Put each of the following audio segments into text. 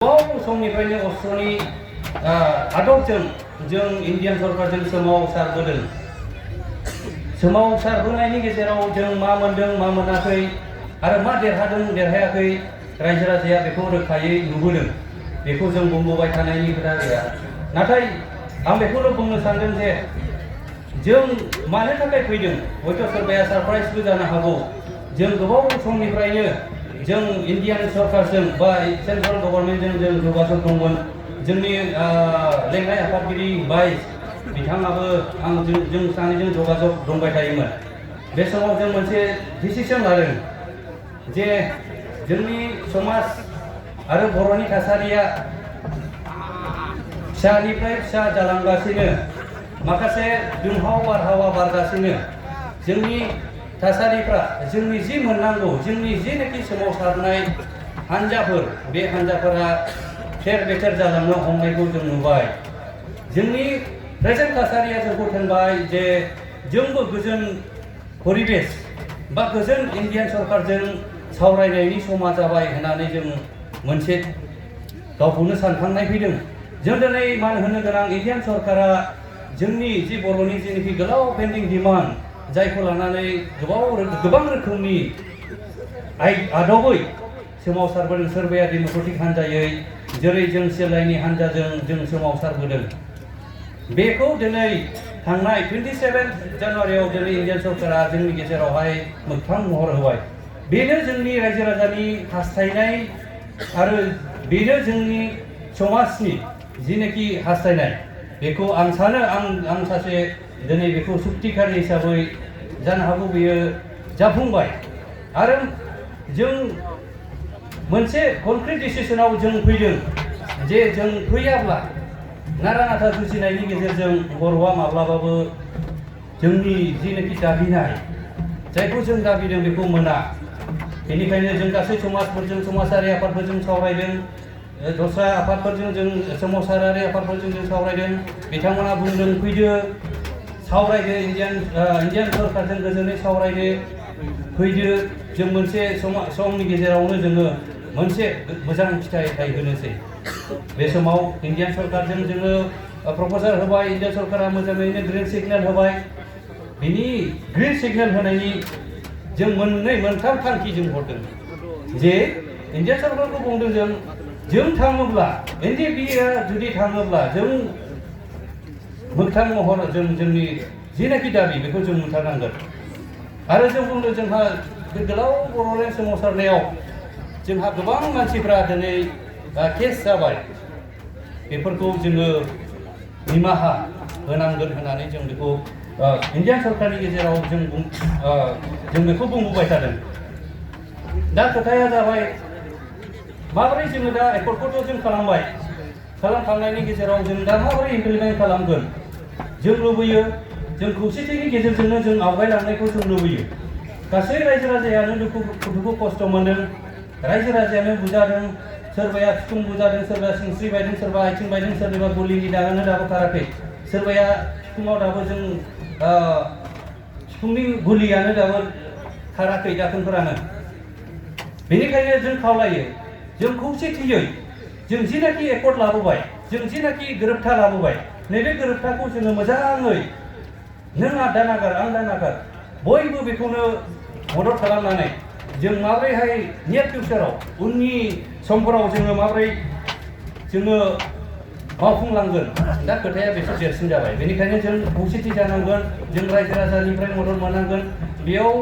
समनिफ्रायनो अस्ट्रनि आदबजों जों इन्डियान सरकारजों सोमावसारबोदों। सोमावसारबोनायनि गेजेराव जों मा मोनदों मा मोनाखै आरो मा देरहादों देरहायाखै रायजो राजाया बेखौ रोखायै नुबोदों। बेखौ जों बुंबोबाय थानायनि खोथा गैया। नाथाय आं बेखौनो बुंनो सानदों जे जों मानो थाखाय फैदों, हयथ' सोरबाया सारप्राइजबो जानो हागौ। जों गोबाव समनिफ्रायनो जों इन्डियान सरकारजों बा सेन्ट्रेल गभर्नमेन्टजों जों जगाजग दंमोन। जोंनि लेङाइ आफादगिरि भाइस बिथाङाबो जों सानैजों जगाजग दंबाय थायोमोन। बे समाव जों मोनसे डिसिसन लादों जे जोंनि समाज आरो बर'नि थासारिया फिसानिफ्राय फिसा जालांगासिनो, माखासे दुंहाव बारहावा बारगासिनो। जोंनि थासारिफ्रा जोंनि जि मोननांगौ, जोंनि जिनाखि सोमावसारनाय हान्जाफोर, बे हान्जाफोरा थेर बेथेर जालांनो हमनायखौ जों नुबाय। जोंनि प्रेजेन्ट थासारिया जोंखौ थिनबाय जे जोंबो गोजोन परिबेस बा गोजोन इन्डियान सरकारजों सावरायनायनि समा जाबाय होननानै जों मोनसे गावखौनो सानखांनाय फैदों। जों दिनै मान होनो गोनां इन्डियान सरकारा जोंनि जि बर'नि जेनाखि गोलाव पेन्डिं डिमान्ड, जायखौ लानानै गोबां रोखोमनि आदबै सोमावसारबोदों। सोरबाया डेम'क्रेटिक हान्जायै, जेरै जों सिएलआइनि हान्जाजों जों सोमावसारबोदों। बेखौ दिनै थांनाय 27 जानुवारियाव दिनै इन्डियान सरकारा जोंनि गेजेरावहाय मोगथां महर होबाय। बेनो जोंनि रायजो राजानि हास्थायनाय आरो बेनो जोंनि समाजनि जिनाखि हास्थायनाय। बेखौ आं सानो आं सासे दिनै बेखौ सुक्तिखारि हिसाबै जानो हागौ बेयो जाफुंबाय। आरो जों मोनसे कनक्रिट डिसिसनाव जों फैदों जे जों फैयाब्ला नारा नाथा जुजिनायनि गेजेरजों बर'आ माब्लाबाबो जोंनि जिनाखि दाबिनाय, जायखौ जों दाबिदों बेखौ मोना। बेनिखायनो जों गासै समाजफोरजों, समाजारि आफादफोरजों सावरायदों, दस्रा आफादफोरजों जों सोमावसारारि आफादफोरजों जों सावरायदों। बिथांमोना बुंदों फैदो सावरायदो, इन्डियान सरकारजों गोजोनै सावरायदो, फैदो, जों मोनसे समनि गेजेरावनो जोङो मोनसे मोजां फिथाइ होनोसै। बे समाव इन्डियान सरकारजों जोङो प्रप'जाल होबाय। इन्डियान सरकारा मोजाङैनो ग्रिन सिगनेल होबाय। बिनि ग्रिन सिगनेल होनायनि जों मोनथाम थांखि जों हरदों जे इन्डियान सरकारखौ बुंदों जों थाङोब्ला, एनडिएफबिआ जुदि थाङोब्ला जों मोगथां महर जोंनि जिनाखि दाबि बेखौ जों मोनथारनांगोन। आरो जों बुंदों जोंहा बे गोलाव बर'लेण्ड सोमावसारनायाव जोंहा गोबां मानसिफ्रा दिनै केस जाबाय। बेफोरखौ जोङो निमाहा होनांगोन होननानै जों बेखौ इन्डियान सरकारनि गेजेराव जों बेखौ बुंबोबाय थादों। दा खोथाया जाबाय माबोरै जोङो दा एकर्डखौथ' जों खालामबाय। खालामखांनायनि गेजेराव जों दा माबोरै इमप्लिमेन्ट खालामगोन? जों लुबैयो जों खौसेथिनि गेजेरजोंनो जों आवगायलांनायखौ जों लुबैयो। गासै रायजो राजायानो दुखु खस्थ' मोनदों, रायजो राजायानो बुजादों। सोरबाया बिखुं बुजादों, सोरबाया सिनस्रि बायदों, सोरबा आथिं बायदों, सोरनिबा गुलिनि दागानो दाबो खाराखै, सोरबाया बिखुङाव दाबो जों बिखुंनि गुलियानो दाबो खाराखै, दाखोनफोरानो। बेनिखायनो जों खावलायो, जों खौसेथियै जों जिनाखि एकर्ड लाबोबाय, जों जिनाखि गोरोबथा लाबोबाय, नैबे गोरोबथाखौ जोङो मोजाङै नों दा नागार आं दा नागार बयबो बेखौनो मदद खालामनानै जों माबोरैहाय नियर फिउचाराव उननि समफोराव जोङो माबोरै जोङो मावफुंलांगोन। दा खोथाया बेसो देरसिन जाबाय। बेनिखायनो जों खौसेथि जानांगोन, जों रायजो राजानिफ्राय मदद मोननांगोन। बेयाव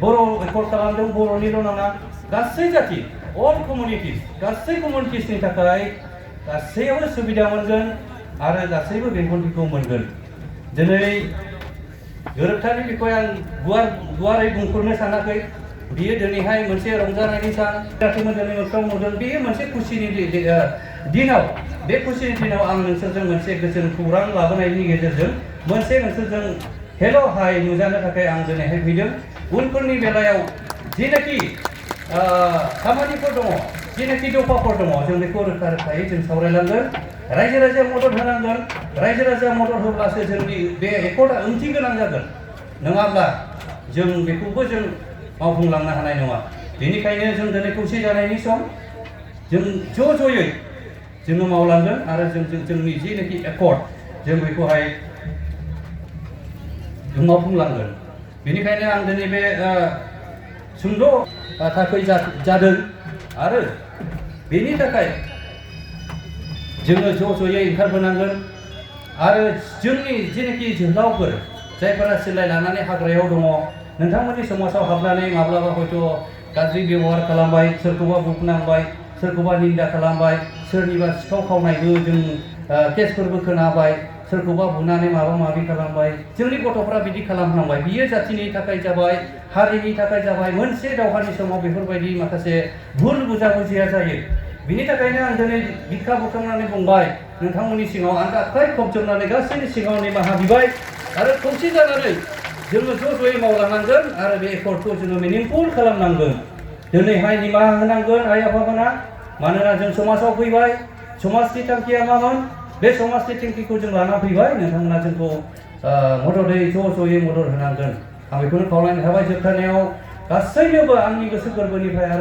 बर' एकर्ड खालामदों, बर'निल' नङा, गासै जाथि, अल कमिउनिटिस, गासै कमिउनिटिसनि थाखाय गासैयावबो सुबिदा मोनगोन आरो गासैबो बेंखनथिखौ मोनगोन। दिनै गोरोबथानि बिखय आं गुवारै बुंफोरनो सानाखै। बियो दिनैहाय मोनसे रंजानायनि सान, जाथिमोन दिनै मोखां नुदों। बेयो मोनसे खुसिनि दिनाव, बे खुसिनि दिनाव आं नोंसोरजों मोनसे गोजोन खौरां लाबोनायनि गेजेरजों मोनसे नोंसोरजों हेल' हाय नुजानो थाखाय आं दिनैहाय फैदों। उनफोरनि बेलायाव जिनाखि खामानिफोर दङ, जिनाखि दफाफोर दङ, जों बेखौ रोखा रोखायै जों सावरायलांगोन। रायजो राजाया मदद होनांगोन। रायजो राजाया मदद होब्लासो जोंनि बे एकर्डआ ओंथि गोनां जागोन। नङाब्ला जों बेखौबो जों मावफुंलांनो हानाय नङा। बेनिखायनो जों दिनै खौसे जानायनि सम, जों ज'यै जोङो मावलांगोन आरो जोंनि जिनाखि एकर्ड जों बेखौहाय जों मावफुंलांगोन। बेनिखायनो आं दिनै बे सुंद' थाखै जादों आरो बेनि थाखाय जोङो ज'यै ओंखारबोनांगोन आरो जोंनि जिनाखि जोहोलावफोर जायफोरा सिलाय लानानै हाग्रायाव दङ, नोंथांमोननि समाजाव हाबनानै माब्लाबा हयथ' गाज्रि बेबहार खालामबाय, सोरखौबा बुनांबाय, सोरखौबा निन्दा खालामबाय, सोरनिबा सिखाव खावनायबो जों केसफोरबो खोनाबाय, सोरखौबा बुनानै माबा माबि खालामबाय। जोंनि गथ'फ्रा बिदि खालामनांबाय। बियो जाथिनि थाखाय जाबाय, हारिनि थाखाय जाबाय। मोनसे दावहानि समाव बेफोरबायदि माखासे भुल बुजिया जायो। बिनि थाखायनो आं दिनै बिखा बुखांनानै बुंबाय नोंथांमोननि सिगाङाव आं आखाइ खबजबनानै गासैनि सिगाङाव निमाहा बिबाय आरो खौसे जानानै जोङो ज'यै मावलांनांगोन आरो बे एकर्डखौ जोङो मिनिंफुल खालामनांगोन। दिनैहाय निमाहा होनांगोन आइ आफामोना, मानोना जों समाजाव फैबाय। समाजनि थांखिया मामोन? बे समाजनि थांखिखौ जों लाना फैबाय। नोंथांमोना जोंखौ मददै ज'यै मदद होनांगोन। आं बेखौनो खावलायनाय थाबाय। जोबथारनायाव गासैनोबो आंनि गोसो गोरबोनिफ्राय आरो